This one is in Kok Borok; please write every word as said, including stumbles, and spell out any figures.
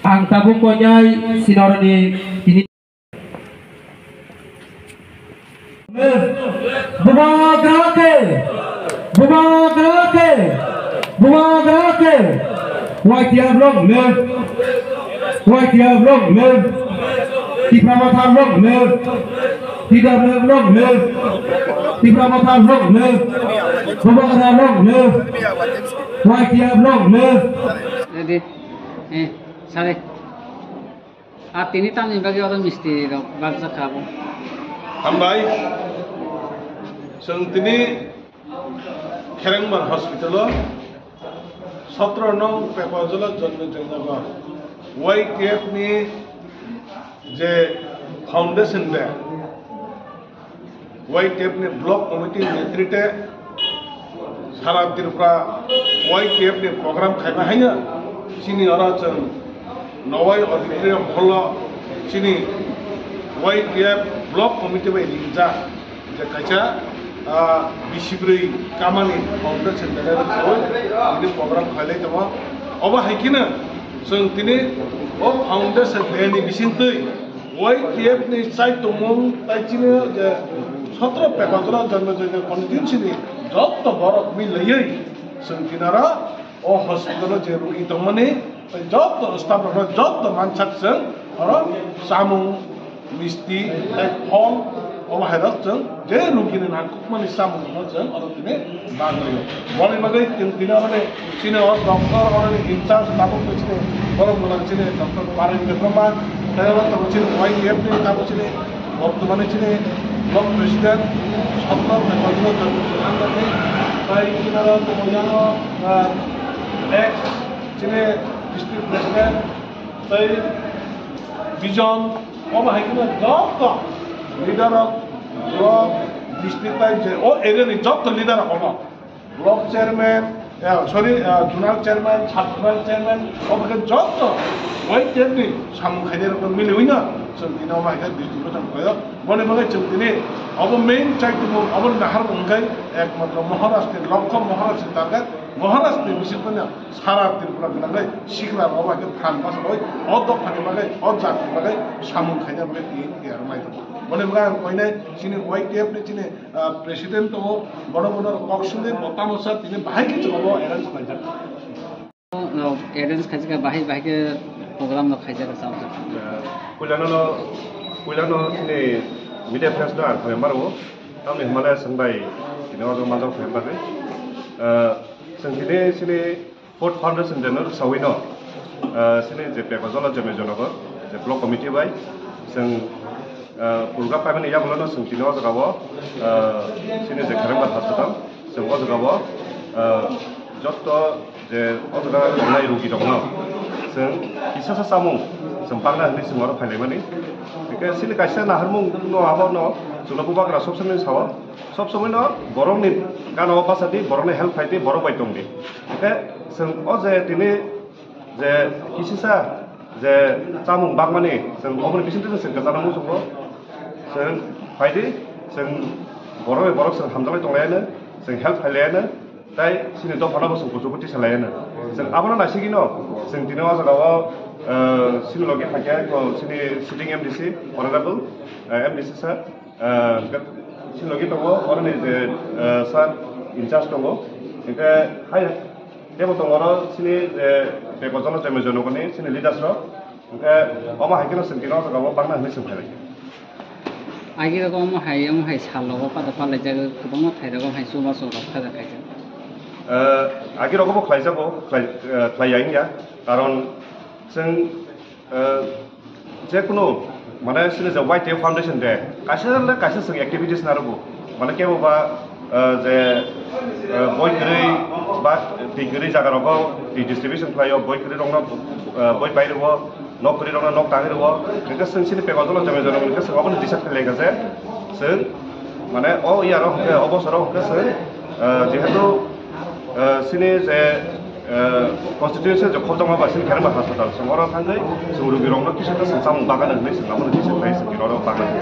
Ang tabuk koinai sinorni tini. Bubagra ke, Bubagra ke, Bubagra ke. Y T F long live, Y T F long live, Tipra Motha long live, T W F long live, Tipra Motha long live, Bubagra long live, Y T F long live. Ready? Eh, sare. Ah, tini tamni bagwi oro misti rok barjak kha bo. Hambai. Chwng tini Kherengbar Hospital o sotro nong Pepajala Janmajaynagar Y T F ni je foundation day, Y T F ni block committee ni netrite sara Tripura Y T F ni program khaima haino chini oro chwng Nowai Auditorium Hall o chini Y T F block committee bai ringjak je kaisa, ah, bisi bwrwi kamani foundation day rwksawi tini program khailai tongo. Obo hai kheno chwng tini o foundation day ni bisingtwi Y T F ni chai tongmung tai chini je sotro Pepajala Janmajaynagar constituency ni jotto borok milaiwi chwng tini oro o hospital o je rugi tongmani tei jotto staff rok jotto mansak chwng oro chamung misti tei phol obo hai rok chwng je rugi ni nangkukmani chamung no chwng oro tini bagwi o. Boni bagwi chwng tini oro ni chini o doctor oro ni in charge tabuk ni chini borok mwnang chini doctor Parendra Brahma tei oro tabuk chini Y T F ni tabuk chini bortomani chini block president Sotto Pepajala Janmajaynagar ni tei chini oro tabuk yang o, ah, ex chini district president tei Bijon obo hai kheno jotto leader rok block district tei je o area ni jotto leader rok ono. Block chairman, eh, sorry, eh, zonal chairman, sub zonal chairman, obo khe jotto Y T F ni samung khainai rokno miliwi no chwng tini omo hai khe district o chwng khlaio. Boni bagwi chwng tini obo main chaitimo, obo naharmung hwnkhe ekmatro Maharaj ni lokho, Maharaj ni target, Maharaj ni bisingtwi no sara Tripura gwnangwi sikla obo hai khe phan bwsarwi o dophani bagwi, o jatni bagwi samung khaina bagwi tini tiyar wngnai tongo. Boni bagwi ang koinai chini Y T F ni chini ah, president tongo, bono bono kok songwi bo tamo sa tini bahai khe chwng obo arrange khlaijak. No, arrange khaijak, bahai bahai khe program no khaijak sa. Ah, puilano no, puilano chini media press no ang khoi maro, tamni hwnmale chwng bai tini oro manjak khoi maro. Ah, chwng tini chini Food Foundation Day no rwksawi no, ah, chini je Pepajala Janmajaynagar je block committee bai chwng, ah, program paimani yagulo no chwng tini o jaga o, ah, chini je Kherengbar hospital chwng o jaga o, ah, jotto je o jaga tongnai rugi rok no chwng kisa sa chamung chwng pangna hwnwi chwng oro phailaimani. Hwnkhe chini kaisa naharmung no abo no chwngno bubagra sob somoi sao. Sob somoi no borokni gana o bachadi, borokni help khaidi, borok bai tongdi. Hwnkhe chwng o je tini je kisisa je chamung bakmani chwng oboni bisingtwi chwng kwchangma muchungo. Chwng phaidi, chwng borok bai borok chwng hamjaklai tonglaiano, chwng help khailaiano, tei chini dophano bo chwng kuchugo tisalaiano. Chwng abono naisigwino chwng tini o jaga o, eh, chini logi phaikha, chini sitting M D C, honorable, eh, M D C sir. Ah, hwnkhe chini logi tongo, oroni je, ah, sir in charge tongo. Hwnkhe hai tebo tongo oro chini je Pepajala Janmajaynagar ni chini leaders rok. Hwnkhe omo hai kheno chwng tini o jaga o bangna hwnwi chwng phailai. Agi rogo omo hai, omo hai sal rogo pada palaijak kwbangma thai rogo hai chubachu rok khaijak khaijak. Ah, agi rogo bo khlaijago, khlai, ah, khlai ya wngya. Karon chwng Eh, je kunu, mane, chini je Y T F Foundation de, kaisa le kaisa chwng activities narwgo. Mane, kebo ba, eh, je, eh, boi kwrwi ba twi kwrwi jaga rogo twi distribution khlaio, boi kwrwi rokno, eh, boi pai rwo, nok kwrwi rokno nok tangwi rwo. Hwnkhe chwng chini Pepajala Janmajaynagar hwnkhe chwng obono decide khlai kha je chwng, mane, o year o hwnkhe, o bosoro hwnkhe chwng, eh, jehetu Eh, chini je, eh, constituency je khorokma ba chini Kherengbar hospital, chwng oro thangwi chwng rugirokno kisa ta chwng chamung bagana hwnwi chwng abono kisa khlai chwng oro bagana.